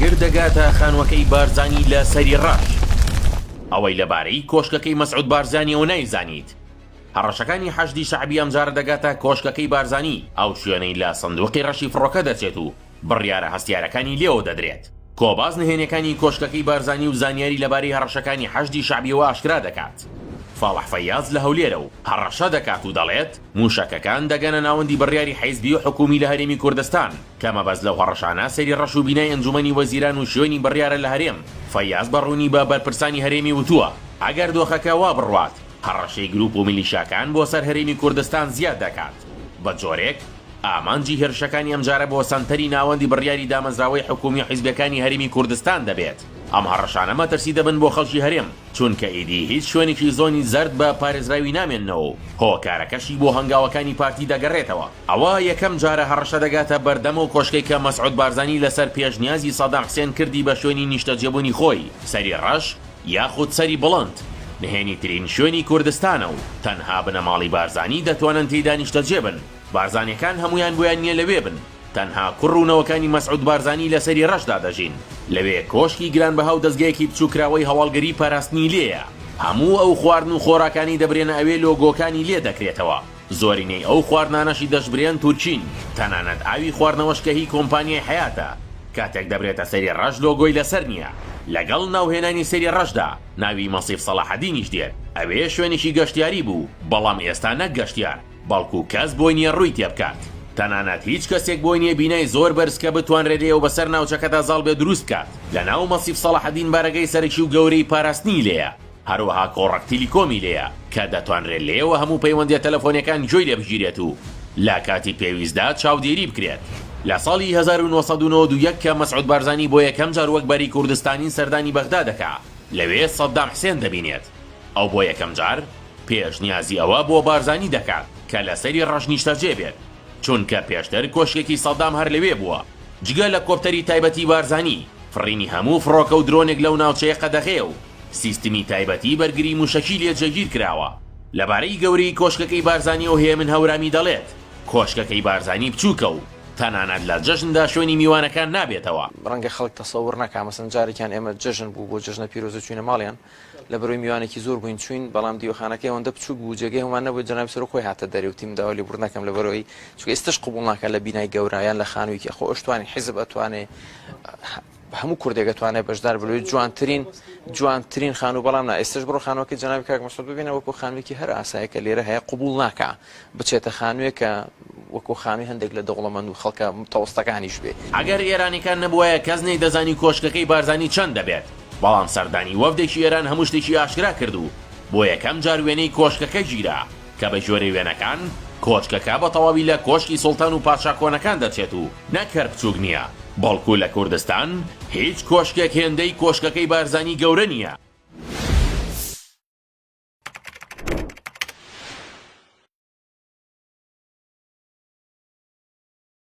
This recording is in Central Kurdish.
ئاگر دەگاتە خانووەکەی بارزانی لە سەری ڕەش. ئەوەی لەبارەی کۆشکەکەی مەسعود بارزانیەوە نایزانیت. هەڕەشەکانی حەشدی شەعبی ئەمجارە دەگاتە کۆشکەکەی بارزانی، ئەو شوێنەی لە سندوقی ڕەشی فڕۆکە دەچێت و بڕیارە هەستیارەکانی لێوە دەدرێت. کۆباز نهێنیەکانی کۆشکەکەی بارزانی و زانیاری لەبارەی هەڕەشەکانی حەشدی شەعبیەوە ئاشکرا دەکات. فاڵح فەیاز لە هەولێرە و هەڕەشە دەکات و دەڵێت، موشەکەکان دەگەنە ناوەندی بڕیاری حیزبی و حکومی لە هەرێمی کوردستان، کە مەبەست لەو هەڕەشانە سەری ڕەش و بینای ئەنجومەنی وەزیران و شوێنی بڕیارە لە هەرێم. فەیاز بە ڕوونی بە بەرپرسانی هەرێمی وتووە، ئەگەر دۆخەکە وا بڕوات، هەڕەشەی گروپ و میلیشاکان بۆ سەر هەرێمی کوردستان زیاد دەکات، بە جۆرێک ئامانجی هێرشەکانی ئەمجارە بۆ سەنتەری ناوەندی بڕیاری دامەزراوەی حکومی و حیزبیەکانی هەرێمی کوردستان دەبێت. ئەم هەڕەشانە مەترسی دەبن بۆ خەڵکی هەرێم، چونکە ئیدی هیچ شوێنێکی زۆنی زەرد بە پارێزراوی نامێننەوە و هۆکارەکەشی بۆ هەنگاوەکانی پارتی دەگەڕێتەوە. ئەوە یەکەم جارە هەڕەشە دەگاتە بەردەم ئەو کۆشکەی کە مەسعود بارزانی لەسەر پێشنیازی سەدام حسێن کردی بە شوێنی نیشتەجێبوونی خۆی، سەری ڕەش یاخود سەری بڵند، نهێنیترین شوێنی کوردستانە و تەنها بنەماڵی بارزانی دەتوانن تێیدا نیشتەجێ بن، بارزانیەکان هەموویان بۆیان نیە لەوێ بن، تەنها کوڕ و نەوەکانی مەسعود بارزانی لە سەری ڕەشدا دەژین، لەوێ کۆشکی گرانبەها و دەزگایەکی بچووککراوەی هەواڵگری پاراستنی لێیە، هەموو ئەو خواردن و خۆراکانەی دەبرێنە ئەوێ لۆگۆکانی لێ دەکرێتەوە، زۆرینەی ئەو خواردنانەشی دەشبرێن تورکین، تەنانەت ئاوی خواردنەوەش کە هی کۆمپانیای حەیاتە، کاتێک دەبرێتە سەری ڕەش لۆگۆی لەسەر نییە، لەگەڵ ناوهێنانی سەری ڕەشدا ناوی مەسیف سەڵاحەدینیش دێت، ئەوێ شوێنێکی گەشتیاری بوو، بەڵام ئێستا نەک گەشتیار، بەڵکو کەس بۆی نییە ڕووی تێبکات، تەنانەت هیچ کەسێک بۆی نییە بینای زۆر بەرز کە بتوانرێت لێیەوە بەسەر ناوچەکەدا زاڵ بێت دروست بکات، لەناو مەسیف سەڵاحەدین بارەگای سەرەکی و گەورەی پاراستنی لێیە. هەروەها کۆڕەک تیلیکۆمی لێیە کە دەتوانرێت لێیەوە هەموو پەیوەندیە تەلەفۆنیەکان گوێی لێ بگیرێت و لە کاتی پێویستدا چاودێری بکرێت. لە ساڵی 1991 کە مەسعود بارزانی بۆ یەکەم جار وەک بەری کوردستانی سەردانی بەغدا دەکا لەوێ سەدام حسێن دەبینێت. ئەو بۆ یەکەم جار پێشنیازی ئەوە بۆ بارزانی دەکات کە لە سەری ڕەش نیشتەجێ بێت چونکە پێشتر کۆشکێکی سەدام هەر لەوێ بووە. جگە لە کۆپتەری تایبەتی بارزانی، فڕینی هەموو فڕۆکە و درۆنێک لەو ناوچەیە قەدەغەیە و سیستمی تایبەتی بەرگری موشەکی لێ جێگیر کراوە. لەبارەی گەورەیی کۆشکەکەی بارزانیەوە هێمن هەورامی دەڵێت، کۆشکەکەی بارزانی بچووکە و تەنانەت لە جەژندا شوێنی میوانەکان نابێتەوە. ڕەنگە خەڵک تەسەور نەکا، مەسەلەن جارێکیان ئێمە جەژن بوو بۆ جەژنە پیرۆزە چووینە ماڵیان، لەبەرئەوەی میوانێکی زۆر بووین چووین، بەڵام دیوەخانەکەی ئەوەندە بچووک بوو جێگەی هەموومان نەبوو، جەنابی سەرۆک خۆی هاتە دەرێ وتی من داوای لێبوردن ئەکەم لەبەرئەوەی چونکە ئێستەش قبوڵ ناکا لە بینای گەورە یان لە خانوویەکی خۆ ئەشتوانێ حیزب ئەتوانێ هەموو کوردێک ئەتوانێت بەشدار بلوی جوانترین جوانترین خانوو بەڵام نا ئێستش بڕۆ خانووەکەی جەنابی کاک مەسعود ببینە وەکو خانوویەکی هەر ئاسایە کە لێرە هەیە قبوڵ ناکا بچێتە خانوویەک کە وەکو خانووی هەندێک لە دەوڵەمەند و خەڵکە متەوەستەکانیش بێ. ئەگەر ئێرانیکان نەبوایە کەس نەیدەزانی کۆشکەکەی بارزانی چەند دەبێت، بەڵام سەردانی وەفدێکی ئێران هەموو شتێکی ئاشکرا کرد و بۆ یەکەم جار وێنەی کۆشکەکە گیرا کە بە گوێرەی وێنەکان کۆشکەکە بە تەواوی لە کۆشکی سوڵتان و پادشا کۆنەکان دەچێت و نەک هەر بچووک نییە بەڵکو لە کوردستان هیچ کۆشکێک هێندەی کۆشکەکەی بارزانی گەورە نییە.